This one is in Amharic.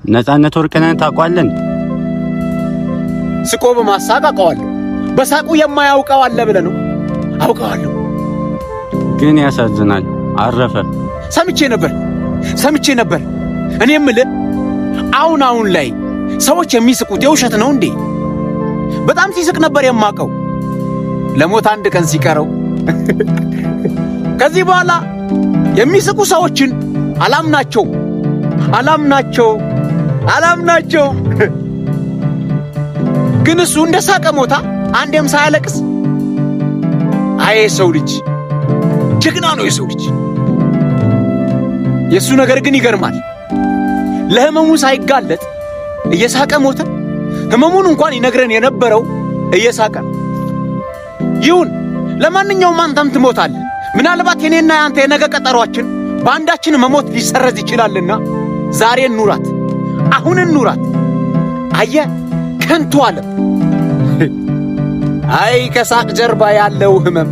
ነፃነት ወርቅነህን ታውቀዋለህ? ስቆ በማሳቅ አውቀዋለሁ። በሳቁ የማያውቀው አለ ብለህ ነው? አውቀዋለሁ። ግን ያሳዝናል፣ አረፈ። ሰምቼ ነበር ሰምቼ ነበር። እኔ የምልህ አሁን አሁን ላይ ሰዎች የሚስቁት የውሸት ነው እንዴ? በጣም ሲስቅ ነበር የማውቀው። ለሞት አንድ ቀን ሲቀረው ከዚህ በኋላ የሚስቁ ሰዎችን አላምናቸው አላምናቸው አላምናቸው። ግን እሱ እንደ ሳቀ ሞታ፣ አንዴም ሳያለቅስ። አይ የሰው ልጅ ጀግና ነው የሰው ልጅ። የእሱ ነገር ግን ይገርማል። ለህመሙ ሳይጋለጥ እየሳቀ ሞተ። ህመሙን እንኳን ይነግረን የነበረው እየሳቀ ነው። ይሁን፣ ለማንኛውም አንተም ትሞታለህ። ምናልባት የኔና የአንተ የነገ ቀጠሯችን በአንዳችን መሞት ሊሰረዝ ይችላልና ዛሬ ኑራት፣ አሁን ኑራት። አየህ ከንቱ ዓለም። አይ ከሳቅ ጀርባ ያለው ህመም።